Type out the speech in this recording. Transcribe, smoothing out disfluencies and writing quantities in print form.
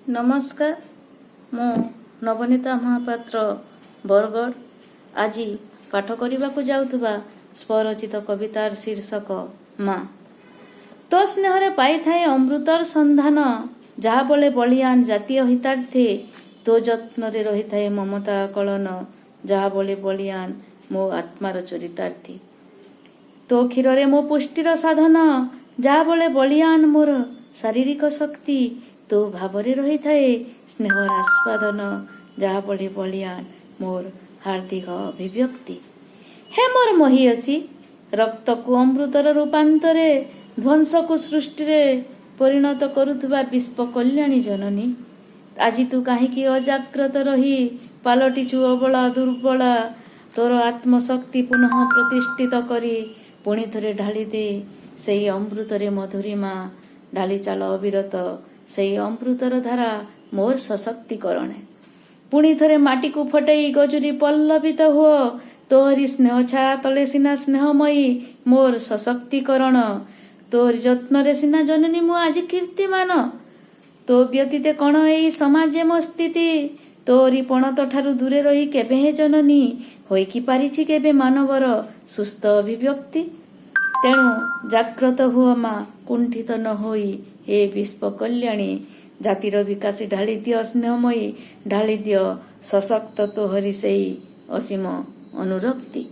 ନମସ୍କାର, ମୁଁ ନବନୀତା ମହାପାତ୍ର, ବରଗଡ଼। ଆଜି ପାଠ କରିବାକୁ ଯାଉଥିବା ସ୍ୱରଚିତ କବିତାର ଶୀର୍ଷକ ମା। ତୋ ସ୍ନେହରେ ପାଇଥାଏ ଅମୃତର ସନ୍ଧାନ, ଯାହା ବଳେ ବଳିଆନ ଜାତୀୟ ହିତାର୍ଥେ। ତୋ ଯତ୍ନରେ ରହିଥାଏ ମମତା ଆକଳନ, ଯାହା ବଳେ ବଳିଆନ ମୋ ଆତ୍ମାର ଚରିତାର୍ଥୀ। ତୋ କ୍ଷୀରରେ ମୋ ପୁଷ୍ଟିର ସାଧନ, ଯାହା ବଳେ ବଳିଆନ ମୋର ଶାରୀରିକ ଶକ୍ତି। ତୋ ଭାବରେ ରହିଥାଏ ସ୍ନେହର ଆସ୍ୱାଦନ, ଯାହା ବଳେ ବଳିଆନ ମୋର ହାର୍ଦ୍ଦିକ ଅଭିବ୍ୟକ୍ତି। ହେ ମୋର ମହିୟସୀ, ରକ୍ତକୁ ଅମୃତର ରୂପାନ୍ତରେ, ଧ୍ୱଂସକୁ ସୃଷ୍ଟିରେ ପରିଣତ କରୁଥିବା ବିଶ୍ୱ କଲ୍ୟାଣୀ ଜନନୀ, ଆଜି ତୁ କାହିଁକି ଅଜାଗ୍ରତ ରହି ପାଲଟିଛୁ ଅବଳା, ଦୁର୍ବଳା? ତୋର ଆତ୍ମଶକ୍ତି ପୁନଃ ପ୍ରତିଷ୍ଠିତ କରି ପୁଣି ଥରେ ଢାଳିଦେ ସେଇ ଅମୃତରେ ମଧୁରିମା। ଢାଳି ଚାଲ ଅବିରତ ସେଇ ଅମୃତର ଧାରା ମୋର ସଶକ୍ତିକରଣେ। ପୁଣି ଥରେ ମାଟିକୁ ଫଟେଇ ଗଜୁରୀ ପଲ୍ଲବିତ ହୁଅ। ତୋରି ସ୍ନେହ ଛାୟା ତଳେ ସିନା ସ୍ନେହମୟୀ ମୋର ସଶକ୍ତିକରଣ। ତୋରି ଯତ୍ନରେ ସିନା ଜନନୀ ମୁଁ ଆଜି କୀର୍ତ୍ତିମାନ। ତୋ ବ୍ୟତୀତେ କଣ ଏଇ ସମାଜେ ମୋ ସ୍ଥିତି? ତୋରି ପଣତ ଠାରୁ ଦୂରେ ରହି କେବେ ହେ ଜନନୀ ହୋଇକି ପାରିଛି କେବେ ମାନବର ସୁସ୍ଥ ଅଭିବ୍ୟକ୍ତି? ତେଣୁ ଜାଗ୍ରତ ହୁଅ ମା, କୁଣ୍ଠିତ ନ ହୋଇ ହେ ବିଶ୍ୱ କଲ୍ୟାଣୀ ଜାତିର ବିକାଶୀ, ଢାଳି ଦିଅ ସ୍ନେହମୟୀ, ଢାଳି ଦିଅ ସଶକ୍ତ ତୋହରି ସେଇ ଅସୀମ ଅନୁରକ୍ତି।